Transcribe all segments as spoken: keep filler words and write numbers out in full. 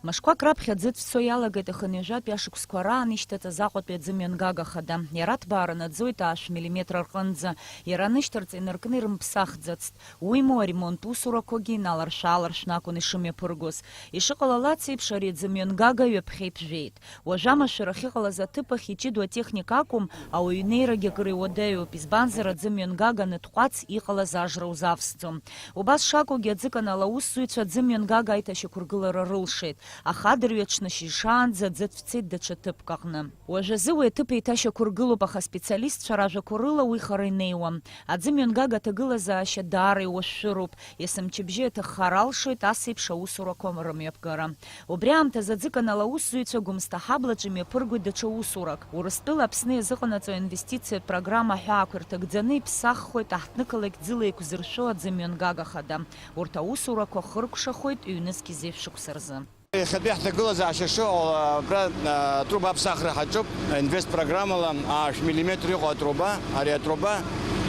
Мышқәак раԥхьа аӡы цәцо иалагеит, аха ҩажәатәи ашықәсқәа раан ишьҭаҵаз Аҟәатәи аӡымҩангага хада. Иара аҭбаара наӡоит аашә миллиметр рҟынӡа. Иара анышьҭарҵа инаркны ирымԥсахӡацт. Уимоу, аремонт усурақәагьы иналаршә-ааларшәны акәын ишымҩаԥыргоз. Ишыҟалалац еиԥш, ари аӡымҩангага ҩаԥхьа иԥжәеит. Уажәы амашәыр ахьыҟалаз аҭыԥ ахь иҷыдоу атехника акәым, ауаҩы инеирагьы акыр иуадаҩуп, избанзар, аӡымҩангага анытҟәац иҟалаз ажра узавсӡом. Убас шакәугьы, аӡыканал аусзуҩцәа аӡымҩангага аиҭашьақәыргылара рылшеит, аха адырҩаҽны шьыжьшаанӡа аӡы цәцеит даҽа ҭыԥк аҟны. Уажәазы уи аҭыԥ еиҭашьақәыргылоуп, аха аспециалистцәа ражәақәа рыла уи хара инеиуам. Аӡымҩангага аҭагылазаашьа даара иуашәшәыроуп, есымчыбжьы иаҭаххар алшоит ас еиԥш аусурақәа рымҩаԥгара. Убри аамҭазы аӡыканал аусзуҩцәа Гәымсҭа аҳаблаҿы имҩаԥыргоит даҽа усурак. Урыстәыла Аԥсны иазыҟанаҵо аинвестициатә программа аҳәаақәа ирҭагӡаны иԥсаххоит аҳҭнықалақь ӡыла еиқәзыршәо аӡымҩангага хада. Урҭ аусурақәа хыркәшахоит ҩнызқь зежә шықәса рзы. Иахьатәи ҳҭагылазаашьа шыҟоу, абра, а, атруба аԥсахра ҳаҿуп, инвестпрограммала аашә миллиметр иҟоу атруба, ари атруба,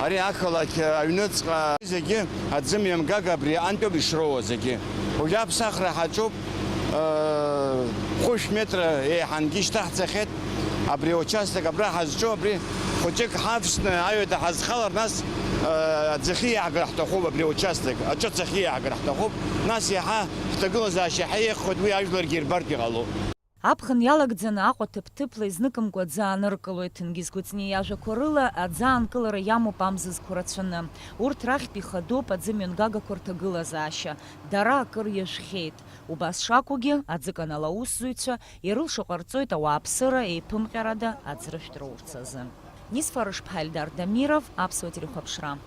ари ақалақь аҩныҵҟа зегьы аӡымҩангага абри антәоуп ишроуа зегьы. Уажәы аԥсахра ҳаҿуп, а, хәышә метра еиҳангьы ишьҭаҳҵахьеит. Абри аучасток абра ҳазҿу, абри хәыҷык ҳавсны аҩада ҳазхалар, нас, а, аӡахьы иаҳгар ҳҭахуп абри аучасток, аҿыц ахьы иаҳгар ҳҭахуп, нас иаҳа ҳҭагылазаашьа ҳаиеиххоит, уи ажәларгьы ирбартә иҟалоуп. Аԥхын иалагӡаны Аҟәа ҭыԥ-ҭыԥла изныкымкәа аӡы ааныркылоит, Ҭенгиз Гәыҵниа иажәақәа рыла, аӡы аанкылара иамоуп амзызқәа рацәаны. Урҭ рахьтәи ихадоуп аӡымҩангагақәа рҭагылазаашьа, дара акыр иажәхьеит. Убас шакәугьы, аӡыканал аусзуҩцәа ирылшо ҟарҵоит ауааԥсыра еиԥымҟьарада аӡрышәҭ роурц азы. Нисфа Рышԥҳа, Эльдар Дамиров, Аԥсуа телехәаԥшра.